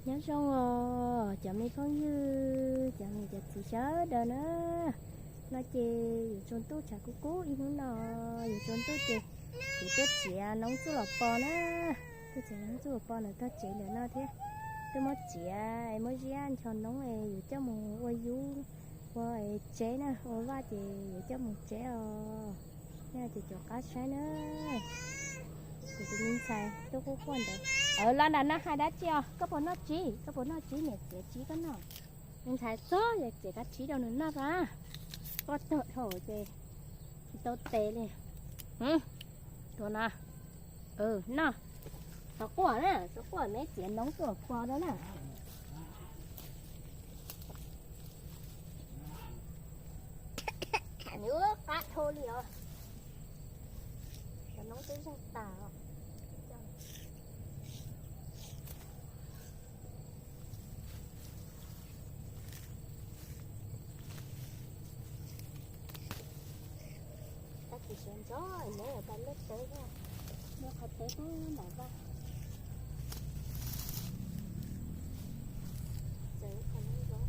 Nyob zoo os cov me phooj ywg, cov niam cov txiv sawv daws na. No ces yuav tsaus ntuj tshav kub kub ib hnub no, yuav tsaus ntuj ces kuv tuaj txiav noob txuj los pos na. Tuaj txiav noob txuj los pos ntawm tog tsev ntawm no thiab. Tuaj muab txiav muab ziab ncho noob es yuav coj mus ua yub ua tseb na, ua vaj ces yuav coj mus tseb os. Ces cov qab saib na, kuv tus me ntxhais tuaj quaj quaj ntawd. Los nram no hais dab tsi os? Koj puas noj tsib? Koj puas noj tsib? Niam txiav tsib koj noj. Me ntxhais txob, yog txiav kab tsib rau nws noj a. Koj tag dhau ces tsis tau tes li. Tuag no. Noj. Txhob quaj na, txhob quaj, me txiav noob tuaj pos rau na. Nws qab dhau li os. Cov noob twb zeeg tas os. Tag kis sawv ntxov neb yuav tau lej teb thiab, muaj qhov teb pub nram vaj. Txawm qhov no zoo.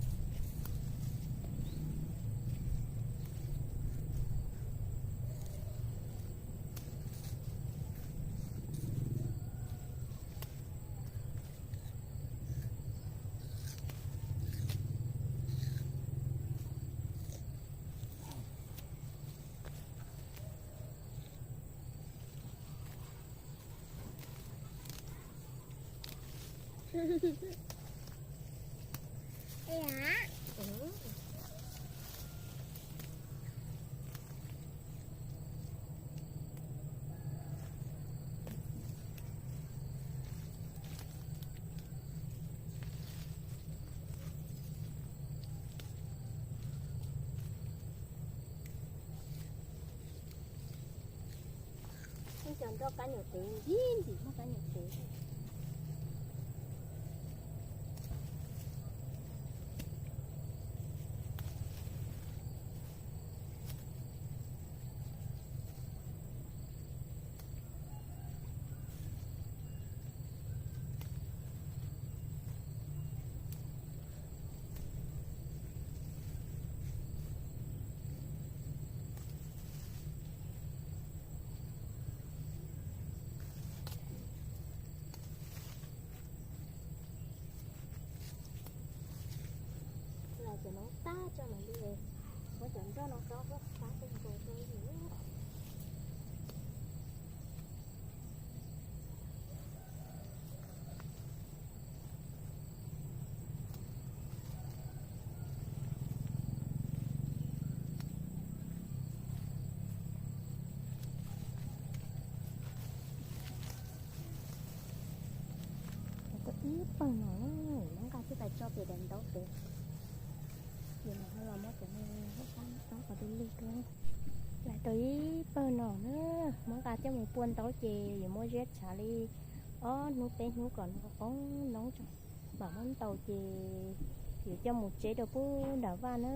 Muaj cov nroj kab nyuam qev, ntxim ntxim muaj kab nyuam qev. Los cov noob tag tso mam li, muab cov nroj no rau hauv qab tej nkaus rau yus. Tau ib pawg no, muab nqa coj pais tso pem daim ntaub pem. Ces nws ho los muab cov me hauj qab rau qhov du lug rau. Lawm tau ib pawg no na, muab nqa coj mus pua ntaub ces yuav muab ziab tshav li ob hnub peb hnub kom nws qoob noob tso, mam muab ntaus ces yuav coj mus tseb rau pub nram vaj na.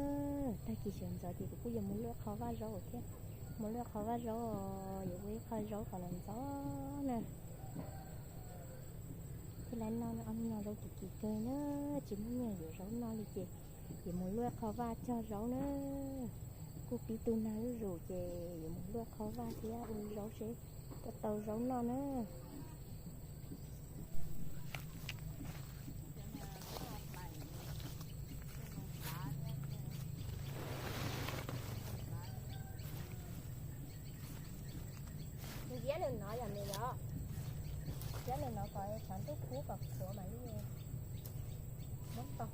Tag kis sawv ntxov ces kuv kuj yuav mus luaj qhov vaj zaub thiab. Mus luaj qhov vaj zaub, yuav ua ib qho zaub kom los ntxov na. Thiaj li noj, noj zaub kim kim kawg na, tsis muaj nyiaj yuav zaub noj li ces yuav mus luaj qhov vaj cog zaub na. Kuj pib tu nag zuj zus ces yuav mus luaj qhov vaj thiab ua zaub seb puas tau zaub noj na. Nws ziab nws no yom, nws yog ziab nws no kom tshav ntuj kub kom khuav mam li muab tau.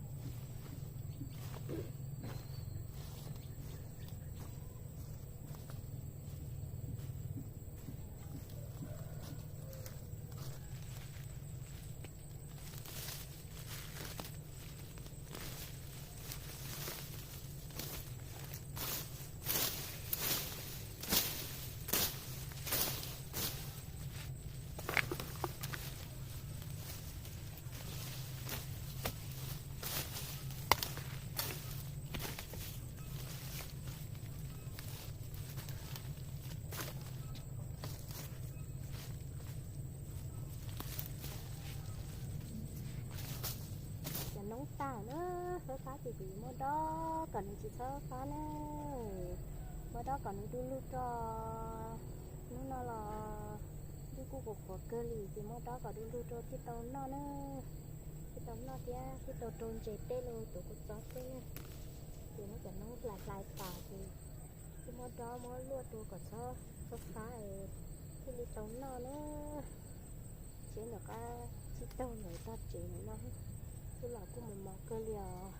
Tag na, fab fab ces kuv yuav muab dob kom nws tsis txhob fab na. Muab dob kom nws du lug rau. Hnub no los ntuj kuj qhuav qhuav kawg li ces muab dob kom du lug rau thiaj tau noj na. Thiaj tau noj thiab thiaj tau rau ntses teb los tuav kua txob teb na. Ces muab cov noob hlais hlais tas ces thiaj muab dob muab luaj rau kom txhob txhob fab thiaj li tau noj na. Seb ntawm qab tsib taug ntawm toj tsev no, wb los kuj mus mos kawg li os.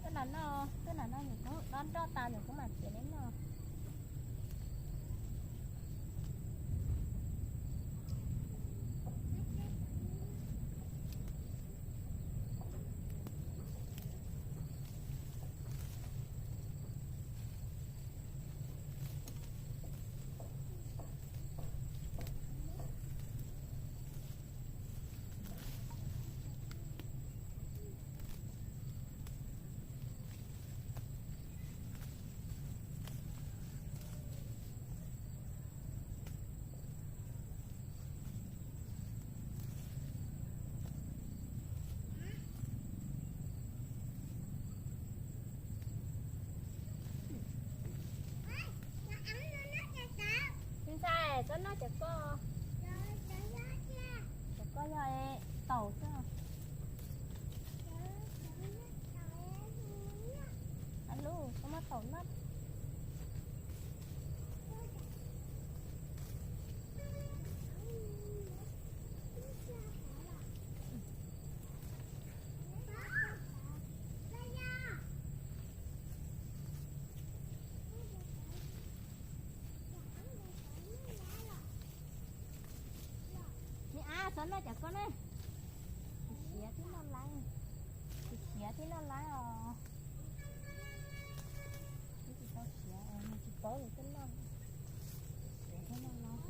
Tuaj nram no, tuaj nram no nws kuj dob nroj tas nws kuj mam txiav neb noj. Me ntxhais, koj noj cov koj, cov koj yog taum xwb. Ab lub, koj muab taum noj. Me ab, txhob noj cov koj na. Tus siav thiab noj lawm, tus siav thiab noj lawm os. Twb tsis tau siav, nws tsis paub nws twb noj. Siav thiab noj lawm.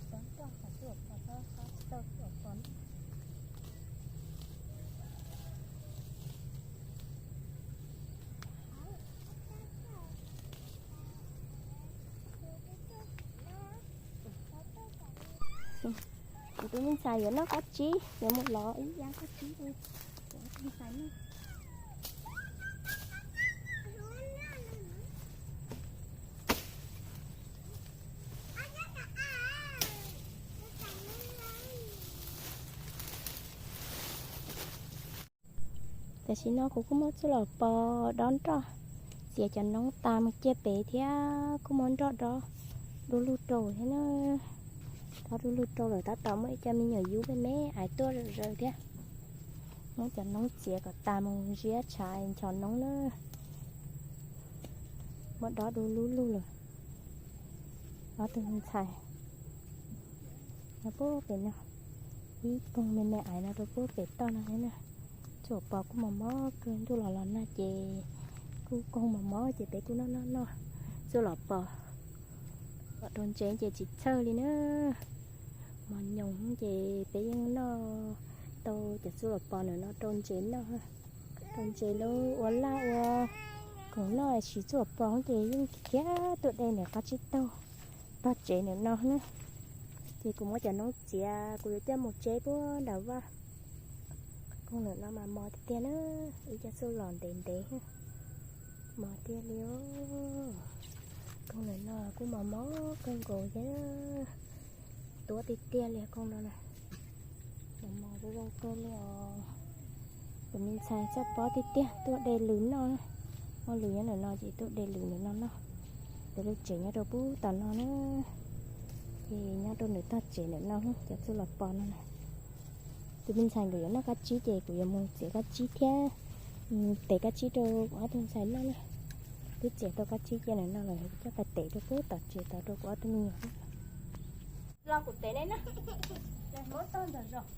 Txhob nrog qhov twg pom tau, txhob tau twg pom. Tus me ntxhais yuav noj kab tsib, yuav mus lov ib yam kab tsib rau tus ntxhais noj. Tam sim no kuv kuj muab txuj lom pos dob nroj, txiav cov noob tas mus cia pem thiab kuj muab nroj dob du lug rau thiab na. Dob du lug rau lawm tab tom muaj ib co me nyuam yub me me aiv tuaj zom zaws thiab. Muab cov noob txiav kom tas mus ziab tshav nchos noob na. Muab dob du lug lug lawm. Ob tug ntxhais no puag pem no, ib koog me me aiv no rau puag pem toj no thiab na. Txuj lom pos kuj mos mos kawg, ntuj los los nag ces kuj koog mos mos ces peb kuj noj noj noj txuj lom pos. Pom rau ntsev ces tsis txhawj li na. Mos nyoos ces peb yeej noj tau cov txuj lom pos ntawm no rau ntsev noj. Rau ntsev lub ua laj ua khoom noj, siv txuj lom pos ces yeej khiav tuaj de ntawm qab tsib taug tog tsev ntawm no na. Ces kuv muab cov noob txiav kuv yuav coj mus tseb puag nram vaj. Koog ntawm no mas mos tiag tiag na, ib co txuj lom ntev ntev, mos tiag li os. Koog ntawm no kuj mos mos kawg nkaus thiab, tuab tiag tiag li koog no na. Mos mos zoo zoo kawg li os. Tus me ntxhais txawj pob tiag tiag, tuaj de lws noj. Muaj lws nyob ntawm no ces tuaj de lws ntawm no noj. Tus lub tsev nyob rau puag tom no na, ces nyob rau nws tog tsev ntawm no, cov txuj lom pos no na. Tus me ntxhais nkawd yuav noj kab tsib ces kuv yuav mus txiav kab tsib thiab, tev kab tsib rau kuv ob tug ntxhais noj na. Twb txiav tau kab tsib cia ntawm no lawm, coj pais tev rau puag tom tsev tod rau kuv ob tug me nyuam. Los kuv tev nej na. Muab tog ntawm zos,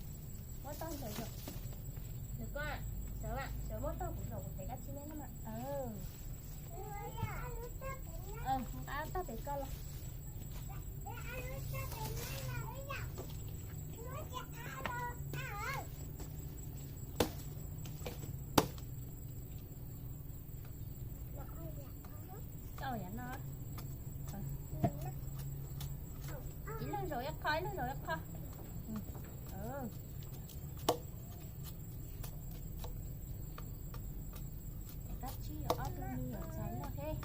muab tog ntawm zos. Nws koj, sawv, sawv muab tog kuv zos kuv tev kab tsib nej na. Nqa tog pem ko los. Ib leeg zaum ib qho, ib leeg zaum ib qho. Kab tsib yuav ob tug me nyuam ntxhais noj thiab.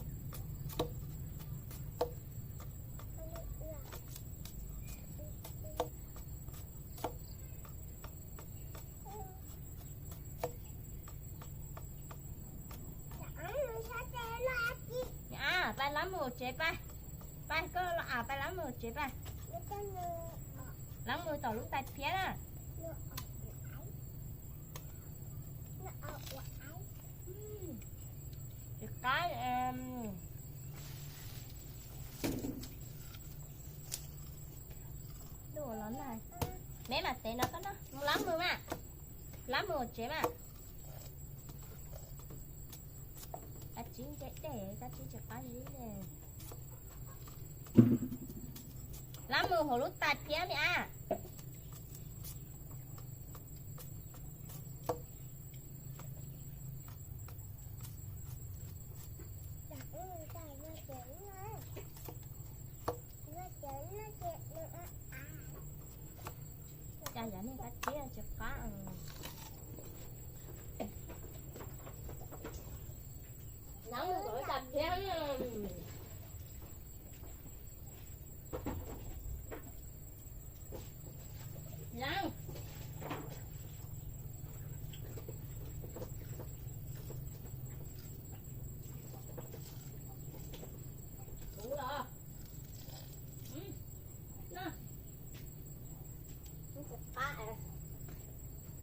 Pais lab mus tsev pais. Pais koj los av pais lab mus tsev pais. Lab mus tom lub tais phiab na. Tsis qab. Meb mam tev no koj noj, mus lab mus mas, lab mus tsev mas. Kab tsib nce dej, kab tsib tsis qab zib li. Lab mus hauv lub tais phiab me ab.